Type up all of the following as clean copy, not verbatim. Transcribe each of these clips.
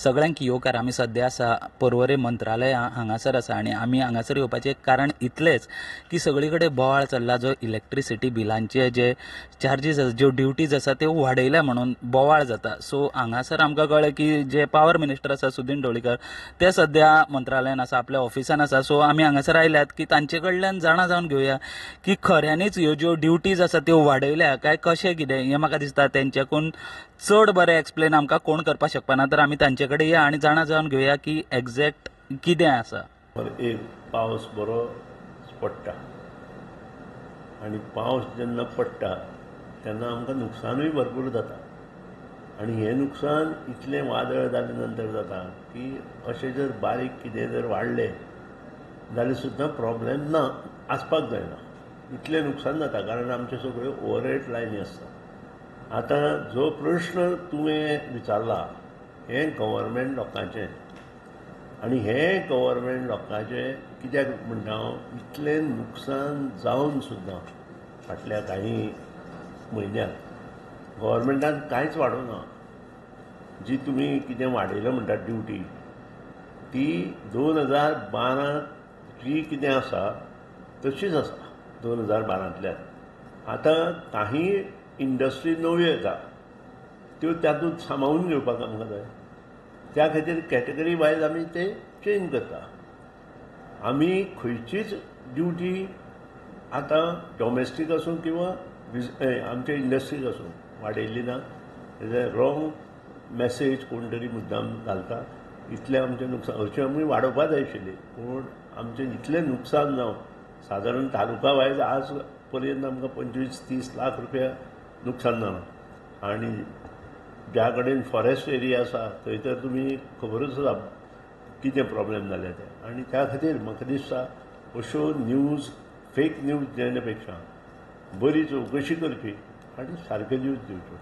सगळ्यांक येवकार. आमी सद्या आसा पर्वरे मंत्रालय हांगासर आसा आनी आमी हांगासर येवपाचें कारण इतलेंच की सगळी कडेन बोवाळ चल्ला, जो इलेक्ट्रिसिटी बिलांचे जे चार्जीस आसा, ज्यो ड्युटीज आसा त्यो वाडयल्या म्हणून बोवाळ जाता. सो हांगासर आमकां कळ्ळें की जे पावर मिनिस्टर आसा सुदीन ढवळीकर ते सद्या मंत्रालयान आसा, आपल्या ऑफिसान आसा. सो आमी हांगासर आयल्यात की तांचे कडल्यान जाणा जावन घेवया की खऱ्यांनीच ह्यो ज्यो ड्युटीज आसा त्यो वाडयल्या काय कशें कितें, हें म्हाका दिसता तेंच्याकून चड बरें एक्सप्लेन आमकां कोण करपाक शकपाना. तर आमी तांचे कडेन या आनी जाणा जावन घेवया की एग्जॅक्ट कितें आसा. एक पावस बरो पडटा आनी पावस जेन्ना पडटा तेन्ना आमकां नुकसानूय भरपूर जाता आनी हें नुकसान इतलें वादळ जाले नंतर जाता की अशें जर बारीक कितें जर वाडलें जाल्यार सुद्दां प्रॉब्लेम ना आसपाक जायना, इतलें नुकसान जाता कारण आमच्यो सगळ्यो ओवरहेड लायनी आसता. आतां जो प्रश्न तुवें विचारला हें गव्हर्मेंट लोकांचें आनी हें गव्हर्मेंट लोकांचें कित्याक म्हणटा हांव, इतलें नुकसान जावन सुद्दां फाटल्या कांय म्हयन्यांत गव्हर्मेंटान कांयच वाडोवना. जी तुमी कितें वाडयलें म्हणटात ड्युटी ती 2012 जी कितें आसा तशीच आसा 2012तल्यान. आतां काही इंडस्ट्री नव्यो येता त्यो तातूंत सामावून घेवपाक आमकां जाय, त्या खातीर कॅटेगरी वायज आमी ते चेंज करता. आमी खंयचीच ड्युटी आतां डॉमेस्टीक आसूं किंवा आमच्या इंडस्ट्रीक आसूं वाडयल्ली ना. रॉंग मॅसेज कोण तरी मुद्दाम घालता. इतलें आमचें नुकसान अशें आमी वाडोवपा जाय आशिल्ली, पूण आमचें इतलें नुकसान जावन सादारण तालुका वायज आज पर्यंत आमकां 25-30 लाख रुपया नुकसान जालां. आनी ज्या कडेन फॉरेस्ट एरिया आसा थंय तर तुमी खबरूच आसा कितें प्रॉब्लेम जाले ते. आनी त्या खातीर म्हाका दिसता अश्यो न्यूज फेक न्यूज देण्या पेक्षा बरी चवकशी करची आनी सारक्यो न्यूज दिवच्यो.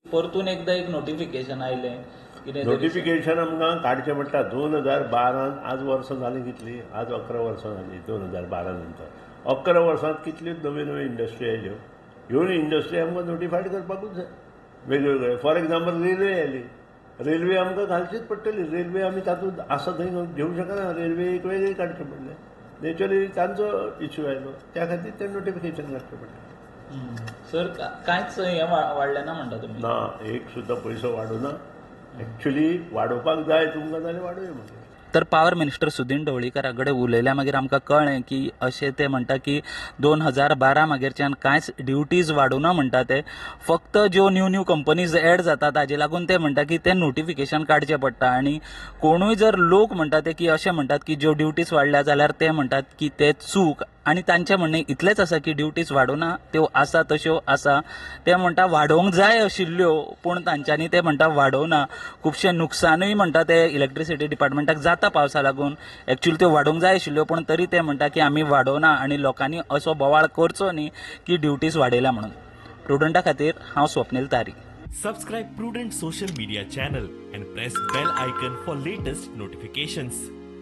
परतून एकदां एक नोटिफिकेशन आयलें, कितें नोटिफिकेशन आमकां काडचें पडटा. 2012 आज वर्सां जालीं कितलीं, आज 11 वर्सां जालीं 2012 नंतर. 11 वर्सांत कितल्यो नव्यो नव्यो इंडस्ट्री आयल्यो, ह्यो इंडस्ट्री आमकां नोटिफायड करपाकूच जाय वेगवेगळे. फॉर एग्जाम्पल रेल्वे आयली, रेल्वे आमकां घालचीच पडटली, रेल्वे आमी तातूंत आसा थंय घेवंक शकना, रेल्वे एक वेगळी काडचें पडलें. नॅचरली तांचो इश्यू आयलो, त्या खातीर तें नोटिफिकेशन काडचें पडलें. सर कांयच हें वाडलें ना म्हणटा तुमी? ना, एक सुद्दां पयसो वाडूना. एक्चुली वाडोवपाक जाय तुमकां जाल्यार वाडोवया मागीर. तर पावर मिनिस्टर सुदीन ढवळीकरा कडेन उलयल्या मागीर आमकां कळ्ळें की अशें ते म्हणटा की 2012 मागीरच्यान कांयच ड्युटीज वाडूना म्हणटा ते, फक्त ज्यो न्यू न्यू कंपनीज एड जाता ताजे लागून ते म्हणटा की ते नोटिफिकेशन काडचें पडटा. आनी कोणूय जर लोक म्हणटा ते की अशें म्हणटात की ज्यो ड्युटीज वाडल्या जाल्यार ते म्हणटात की ते चूक, आनी तांचें म्हणणें इतलेंच आसा की ड्युटीज वाडोवना, त्यो आसा तश्यो आसा. ते म्हणटा वाडोवंक जाय आशिल्ल्यो पूण तांच्यांनी ते म्हणटा वाडोवना. खुबशें नुकसानूय म्हणटा ते इलेक्ट्रिसिटी डिपार्टमेंटाक जाता पावसा लागून, एक्चुअली त्यो वाडोवंक जाय आशिल्ल्यो पूण तरी ते म्हणटा की आमी वाडोवना आनी लोकांनी असो बोवाळ करचो न्ही की ड्युटीज वाडयल्या म्हणून. प्रुडंटा खातीर हांव Swapnil Tari. Subscribe Prudent social media channel and press bell icon for latest notifications.